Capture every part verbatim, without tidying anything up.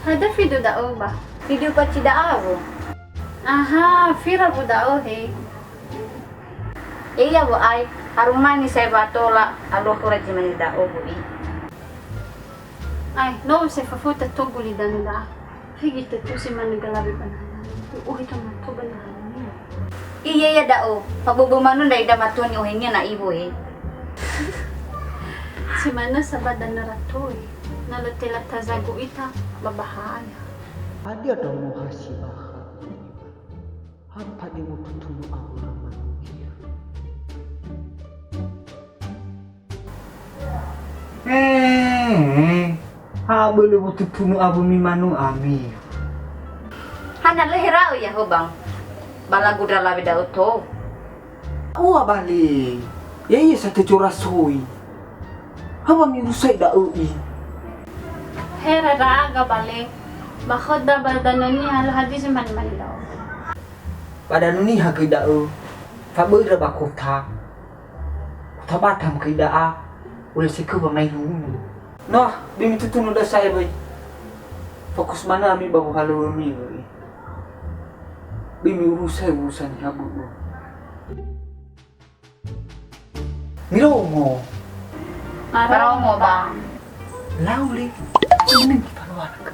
Hadia fidu da'ö ba? Fidu paci da'awo. Aha, fira wu da'ö he. Iya wa'ai, harumani sai wa tola, alua khöra zi mane da'ö wu'i. Ai, no se fafuta togu li danu da'a. Hegi tetu si manö galawe ba nahana. U'uhi to mato ba nahana. Iya, iya da'ö, fa bobo manö ndai da matua ni'ohenia na iwo e. Si manö sa ba danö rato e. Na lö tela tazagu ita ba bahaya. Hadia damoha si bakha? Ha mpade wotutunu awö manusia. He, ha bölö wotutunu awömi manö ami. Hana lö hera'ö ya hobang. Ba lagu dalawe da'ö to. Ua bale, ya iya sa tecora soi. Ha ba mirusai da'ö i. He raraga bale, ba khoda ba danö niha lö hadia zi mane-mane da'ö. Ba danö niha göi da'ö, fa böi ra ba kota. Kota Batam göi da'a, ulö sekö ba mai lulu. Noh, bimi tutunu da sa'ae böi. Fokus manö ami ba wohalöŵömi göi. Bimi urusai urusan niha bö'ö. Mirongo. Marongo, Bang. Lau le, mending kita luar ke.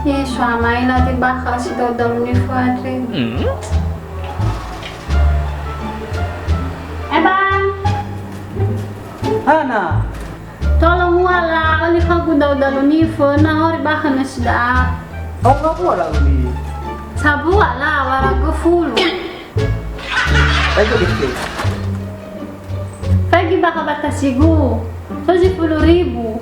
Ih, suamaila tebakha si dalu-dalu nifö andre. Eh, Bang. Hana. Tolong ua la, oli khögu dalu-dalu nifö, na hori bakha nasi da'a. Oh, nggak ua la oli. Sabua la, waraga fulu. Ayo, gitu. Faigi bakha ba tasigu, so zi fulu ribu.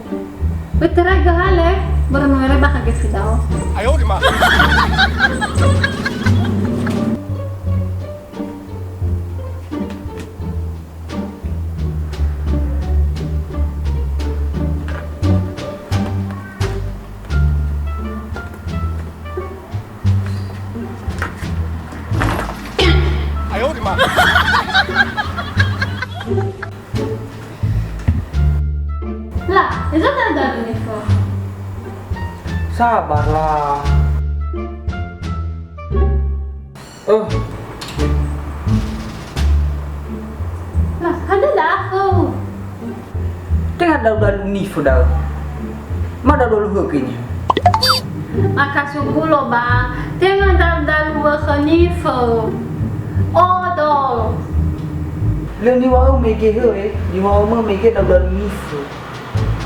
Beteraga hale, baru nuere bakha ge fidao. Ayo, di ma. Ayo, di ma. La, eza tara dalu nifö. Sabar la. Oh. Lah, hadia da'ö? Tenga dalu-dalu nifö da'ö. Ma dalu-dalu hö kenya. Maka sugulo ba, tenga dalu-dalu wökhö nifö. Odol. Lö niŵa'ö mege hö, eh. Niŵa'ö mö mege dalu-dalu nifö.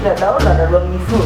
Ya, da'ö la dalu-dalu nifö.